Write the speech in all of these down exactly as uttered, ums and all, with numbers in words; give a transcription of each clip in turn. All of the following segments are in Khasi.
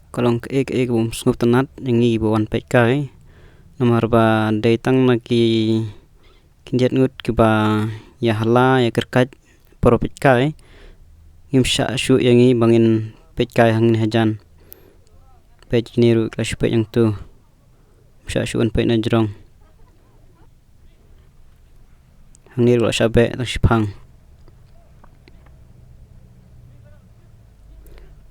Ka long kaei kaei kaba ym sngewtynnat ïa ngi ba wan peit kai. Namar ba dei tang na ki khyndiat ngut kiba ïa hala ïa kyrkhat por peit kai. Ngim shah shuh ïa ngi ba ngin peit kai hangne hajan. Peit kine ruh ki la shu peit hangto. Ym shah shuh ban peit na jrong. Hangne ruh la shah beh tang shiphang.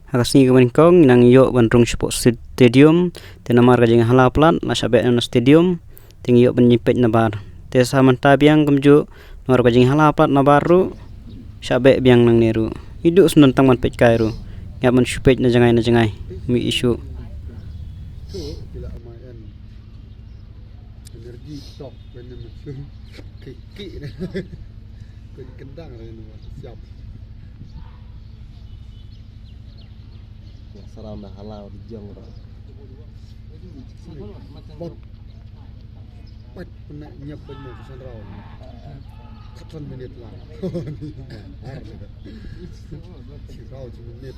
Ha ka sngi kaba nyngkong ngi nang ïoh ban rung shapoh stadium, te namar ka jinghala palat la shah beh na stadium, te ngi ïoh ban ïa peit nabar. Te sa mynta biang kumjuh, namar ka jinghala palat nabar ruh shah beh biang nangne ruh. Ngi duh sngewdon tang ban peit kai ruh. Ngi hap ban shu peit na jngai na jngai. Mih shuh. Energi tok, kena macam kiki na. Kena kendang na, siap. Ya, sarang dah halau di jong dah. Pat, pat pernah nyiap banyak kesan rau. Katan minit lah. Har ni dah. Sirau minit.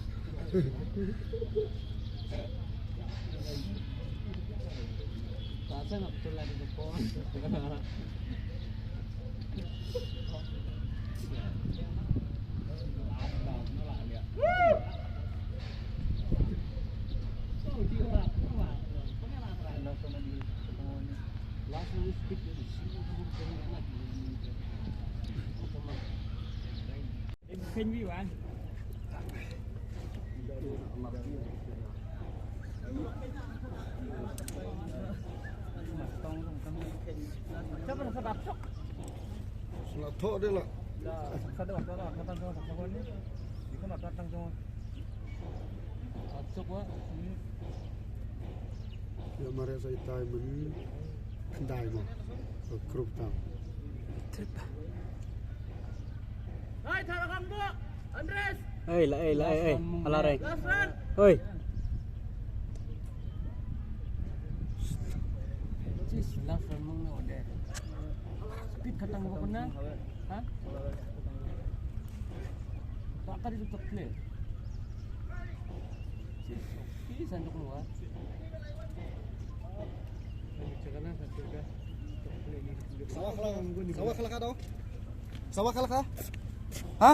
Sngewthuh deh lah. Ïa mareh sa itai men khyndai mo. Group tam. Hai, thar kang bok. Andres. Ei, la ei, la ei, ei. Ala rei. Last run. Oi. Jeez, last run mong na order. Speed khatang bok na. Ha? Tak ka di tutup clear. Sawa khala, sawa khala ka daw. Sawa khala ka. Ha?